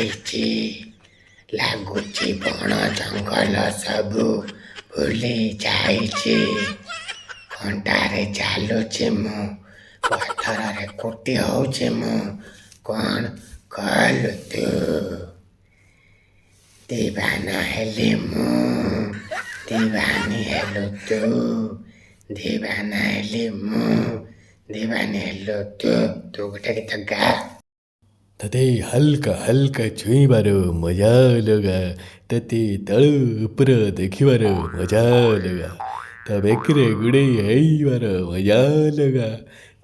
ଯାଇଛି। ଲାଗୁଛି ବଣ ଜଙ୍ଗଲ ସବୁ ଭୁଲି ଯାଇଛି। କଣ୍ଟାରେ ଚାଲୁଛି ମୁଁ, ପଥରରେ କୁଟି ହଉଛି ମୁଁ। କ'ଣ କଲୁ ତୁ? ଦିବାନା ହେଲି ମୁଁ, ଦିବାନୀ ହେଲୁ ତୁ। ଦିବାନା ହେଲି ମୁଁ, ଦିବାନୀ ହେଲୁ ତୁ। ତୁ ଗୋଟେ ଗୀତ ଗା। ତତେ ହାଲକା ହାଲକା ଛୁଇଁବାର ମଜା ଅଲଗା, ତତେ ତଳୁ ଉପର ଦେଖିବାର ମଜା ଅଲଗା, ତା ବେକରେ ଗୁଡ଼େଇ ହେଇବାର ମଜା ଅଲଗା,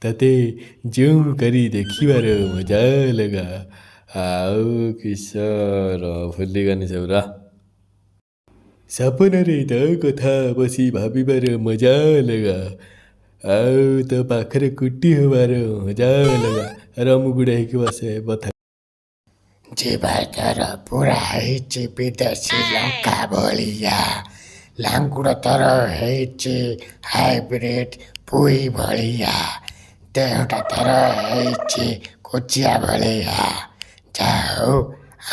ତତେ ଜୁମ୍ କରି ଦେଖିବାର ମଜା ଅଲଗା। ଆଉ କିସ ର ଭୁଲିଗନି ସବୁରା। ସପନରେ ତୋ କଥା ବସି ଭାବିବାର ମଜା ଅଲଗା, ଆଉ ତୋ ପାଖରେ କୁଟି ହେବାର ମଜା ଅଲଗା। ର, ମୁଁ ଗୁଡ଼େଇ ହେଇକି ବସେ ବଥା। ଜିଭ ତୋର ପୁରା ହେଇଛି ବିଦେଶୀ ଲଙ୍କା ଭଳିଆ, ଲାଙ୍ଗୁଡ଼ ତୋର ହେଇଛି ହାଇବ୍ରିଡ ପୁଇ ଭଳିଆ, ଦେହଟା ତୋର ହେଇଛି କୋଚିଆ ଭଳିଆ। ଯାହା ହଉ,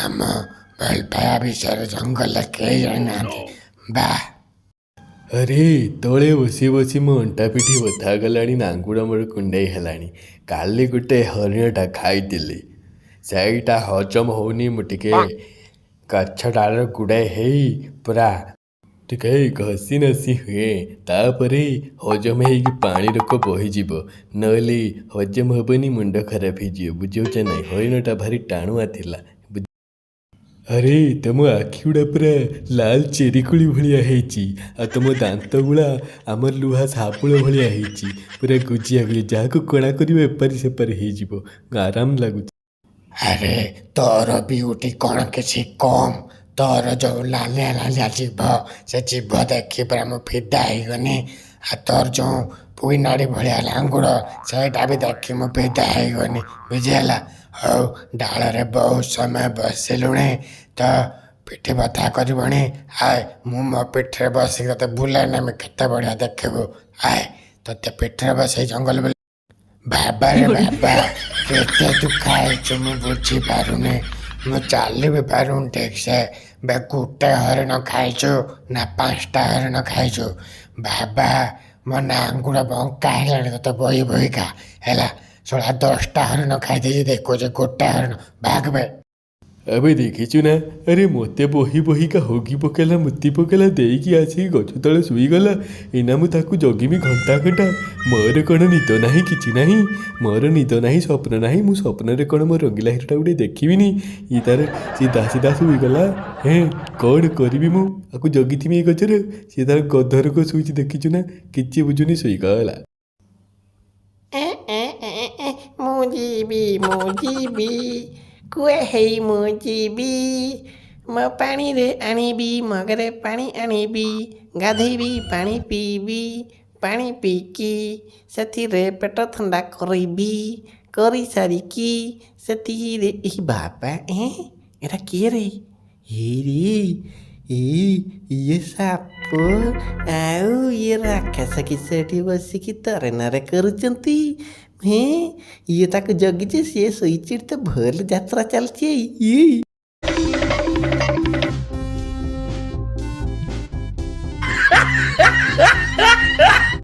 ଆମ ଭଲ ପାଇବା ବିଷୟରେ ଜଙ୍ଗଲରେ କେହି ଜାଣିନାହାନ୍ତି। ବାଃ! ଆରେ, ତଳେ ବସି ବସି ମୋ ଅଣ୍ଟା ପିଠି ବଥା ଗଲାଣି, ନାଙ୍ଗୁଡ଼ ମୋର କୁଣ୍ଡେଇ ହେଲାଣି। କାଲି ଗୋଟେ ହରିଣଟା ଖାଇଥିଲି, ସେଇଟା ହଜମ ହଉନି। ମୁଁ ଟିକେ ଗଛ ଡାଳରେ ଗୁଡ଼ାଇ ହେଇ ପୁରା ଟିକେ ଘଷି ନାସି ହୁଏ, ତାପରେ ହଜମ ହେଇକି ପାଣି ରୋକ ବହିଯିବ। ନହେଲେ ହଜମ ହବନି, ମୁଣ୍ଡ ଖରାପ ହେଇଯିବ, ବୁଝିହେଉଛ ନାଇଁ? ହରିଣଟା ଭାରି ଟାଣୁଆ ଥିଲା। ଆରେ, ତମ ଆଖି ଗୁଡ଼ା ପୁରା ଲାଲ ଚେରିକୋଳି ଭଳିଆ ହେଇଛି, ଆଉ ତମ ଦାନ୍ତ ଗୁଡ଼ା ଆମର ଲୁହା ଶାବୁଳ ଭଳିଆ ହେଇଛି, ପୁରା ଗୁଜିଆ ଗୁଜିଆ, ଯାହାକୁ କଣା କରିବ ଏପାରି ସେପାରି ହେଇଯିବ। ଆରାମ ଲାଗୁଛି। ଆରେ, ତୋର ବିୟୁଟି କ'ଣ କିଛି କମ୍? ତୋର ଯୋଉ ଲାଲିଆ ଲାଲିଆ ଜିଭ, ସେ ଜିଭ ଦେଖି ପୁରା ମୁଁ ଫିଦା ହେଇଗନି। ଆଉ ତୋର ଯୋଉ ପୁଇ ନାଡ଼ି ଭଳିଆ ଲାଙ୍ଗୁଡ଼, ସେଇଟା ବି ଦେଖି ମୁଁ ଫିଦା ହେଇଗନି, ବୁଝିହେଲା? ହଉ, ଡାଳରେ ବହୁତ ସମୟ ବସିଲୁଣି ତ ପିଠି ବଥା କରିବଣି। ଆଏ, ମୁଁ ମୋ ପିଠିରେ ବସିକି ତତେ ବୁଲାଇ ନେମି, କେତେ ବଢ଼ିଆ ଦେଖିବୁ। ଆଏ, ତତେ ପିଠିରେ ବସେଇ ଜଙ୍ଗଲ ବୁଲ। ବାବାରେ ବାବା, କେତେ ତୁ ଖାଇଛୁ ମୁଁ ବୁଝିପାରୁନି। ମୁଁ ଚାଲି ବି ପାରୁନି ଠିକ ସେ। ବେ, ଗୋଟେ ହରିଣ ଖାଇଛୁ ନା 5ଟା ହରିଣ ଖାଇଛୁ? ବାବା, ମୋ ନାଙ୍ଗୁଡ଼ ବଙ୍କା ହେଲାଣି ତତେ ବୋହି ବୋହିକା। ହେଲା ଶଳା 10ଟା ହରିଣ ଖାଇଦେଇଛି, ଦେଖୁଛି ଗୋଟେ ହରିଣ। ଭାଗ ବେ। ଆବେ, ଦେଖିଛୁ ନା? ଆରେ, ମୋତେ ବୋହି ବୋହିକା ହଗି ପକେଇଲା, ମୁତି ପକେଇଲା, ଦେଇକି ଆସିକି ଗଛ ତଳେ ଶୋଇଗଲା। ଏଇନା ମୁଁ ତାକୁ ଜଗିବି ଘଣ୍ଟା ଘଣ୍ଟା। ମୋର କ'ଣ ନିଦ ନାହିଁ, କିଛି ନାହିଁ? ମୋର ନିଦ ନାହିଁ, ସ୍ୱପ୍ନ ନାହିଁ? ମୁଁ ସ୍ୱପ୍ନରେ କ'ଣ ମୋ ରଙ୍ଗିଲା ହିରୋଟାକୁ ଟିକେ ଦେଖିବିନି? ଇଏ ତାର ସିଧା ସିଧା ଶୋଇଗଲା। ହେଁ, କ'ଣ କରିବି ମୁଁ? ଆକୁ ଜଗିଥିବି ଏଇ ଗଛରେ, ସିଏ ତାର ଗଧରକ ଶୋଇଛି, ଦେଖିଛୁ ନା? କିଛି ବୁଝୁନି, ଶୋଇଗଲା। ଏ ଏ ଏ ଏ, ମୁଁ ଯିବି, ମୁଁ ଯିବି, କୁଏ ହେଇ ମୁଁ ଯିବି। ମୋ ପାଣିରେ ଆଣିବି, ମଗରେ ପାଣି ଆଣିବି, ଗାଧେଇବି, ପାଣି ପିଇବି। ପାଣି ପିଇକି ସେଥିରେ ପେଟ ଥଣ୍ଡା କରିବି। କରିସାରିକି ସେଥିରେ, ଏହି ବାବା, ଏଁ, ଏଟା କିଏ ରେ? ଏଇରେ, ଏଇ ଇଏ ସାପ ଆଉ ଇଏ ରାକ୍ଷସ କିସ ଏଠି ବସିକି ତରେ ନରେ କରୁଛନ୍ତି? ହେଁ, ଇଏ ତାକୁ ଜଗିଛି, ସିଏ ଶୋଇଛି। ଏଠି ତ ଭଲ ଯାତ୍ରା ଚାଲିଛି। ଇଏ